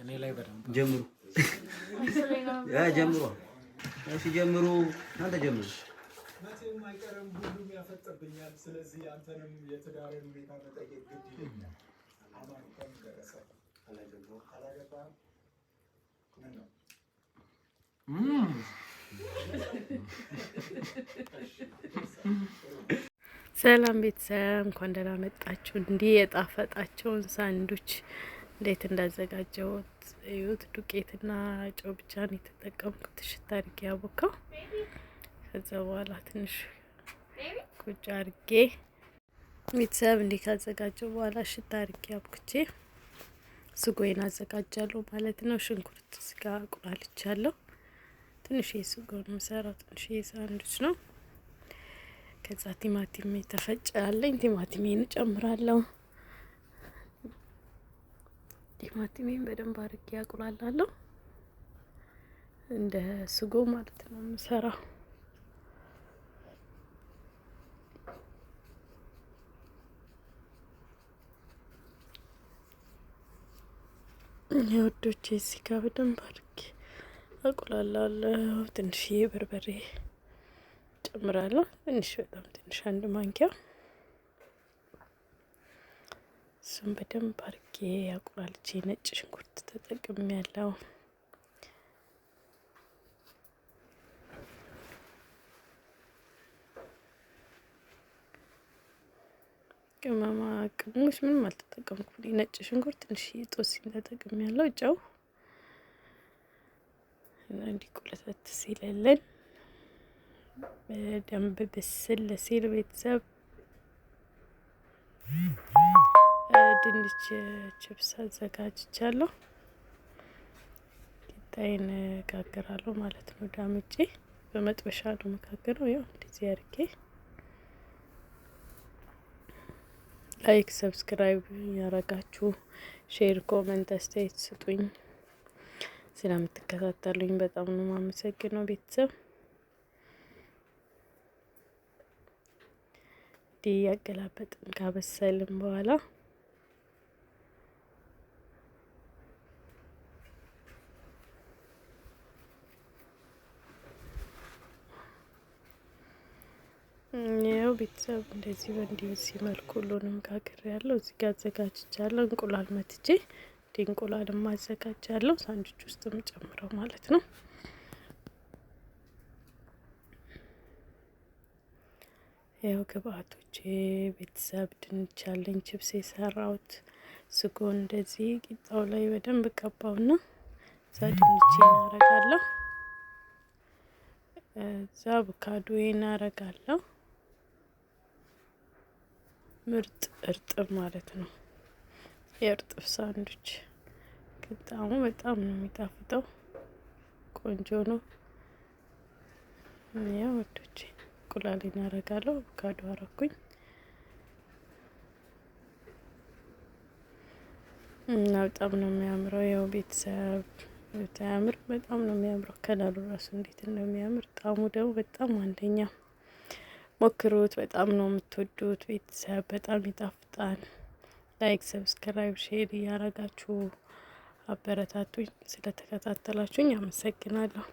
እኔ ላይ በደንብ ጀምሩ ጀምሩ። እሺ ጀምሩ፣ እናንተ ጀምሩ። መቼም አይቀርም፣ ሁሉም ያፈጥብኛል። ስለዚህ አንተንም የትዳርን ሁኔታ መጠየቅ ግድ ይለኛል። አማን ከምን ደረሰ? አላገባህም? ምን ነው? ሰላም ቤተሰብ፣ እንኳን ደህና መጣችሁ። እንዲህ የጣፈጣቸውን ሳንዱች እንዴት እንዳዘጋጀሁት እዩት። ዱቄትና ጨው ብቻ ነው የተጠቀምኩት። ሽታ አድርጌ ያቦካው። ከዛ በኋላ ትንሽ ቁጭ አድርጌ ቤተሰብ እንዲህ ካዘጋጀው በኋላ ሽታ አድርጌ አብኩቼ ስጎዬን አዘጋጃለሁ ማለት ነው። ሽንኩርት ስጋ አቁላልቻለሁ። ትንሽ ስጎ ነው የምሰራው። ትንሽ ሳንዱች ነው። ከዛ ቲማቲም የተፈጨ አለኝ። ቲማቲሜን እጨምራለሁ። ቲማቲሜን በደንብ አድርጌ አቁላላለሁ። እንደ ስጎ ማለት ነው የምሰራው። የወዶቼ እዚህ ጋር በደንብ አድርጌ አቁላላለሁ። ትንሽዬ በርበሬ ጨምራለሁ። ትንሽ በጣም ትንሽ አንድ ማንኪያ። እሱም በደንብ አድርጌ አቁላልቼ ነጭ ሽንኩርት ተጠቅሜ ያለው ቅመማ ቅመሞች ምንም አልተጠቀምኩም። ነጭ ሽንኩርት ትንሽ ጦስኝ ተጠቅሜ ያለው ጨው እንዲህ ቁለተት ሲለልን በደንብ ብስል ሲል ቤተሰብ ድንች ችፕስ አዘጋጅቻለሁ። ቂጣዬን ጋግራለሁ ማለት ነው። ዳምጬ በመጥበሻ ነው መጋገረው። ያው እንደዚህ አድርጌ like፣ subscribe ያረጋችሁ share፣ comment አስተያየት ስጡኝ። ስለምትከታተሉኝ በጣም ነው የማመሰግነው ቤተሰብ። እንዲህ ያገላበጥን ካበሰልን በኋላ ያው ቤተሰብ እንደዚህ በእንዲህ በዚህ መልኩ ሁሉንም ጋግሬ ያለው እዚህ ጋር አዘጋጅቻለሁ። እንቁላል መትቼ እንዲህ እንቁላልም አዘጋጃለሁ ሳንዱች ውስጥም ጨምረው ማለት ነው። ያው ግብአቶቼ ቤተሰብ ድንች አለኝ፣ ችፕስ የሰራሁት ስጎ እንደዚህ ቂጣው ላይ በደንብ ቀባውና እዛ ድንቼን አረጋለሁ፣ እዛ አቮካዶዬን አረጋለሁ። ምርጥ እርጥብ ማለት ነው። የእርጥብ ሳንዱች ጣዕሙ በጣም ነው የሚጣፍጠው። ቆንጆ ነው። ያው ወዶቼ እንቁላሌን አረጋለሁ፣ አቮካዶ አረኩኝ እና በጣም ነው የሚያምረው። ያው ቤተሰብ ታያምር፣ በጣም ነው የሚያምረው። ከለሩ ራሱ እንዴት እንደሚያምር ጣዕሙ ደግሞ በጣም አንደኛ። ሞክሩት፣ በጣም ነው የምትወዱት ቤተሰብ። በጣም ይጣፍጣል። like፣ subscribe፣ share እያረጋችሁ አበረታቱኝ። ስለተከታተላችሁኝ አመሰግናለሁ።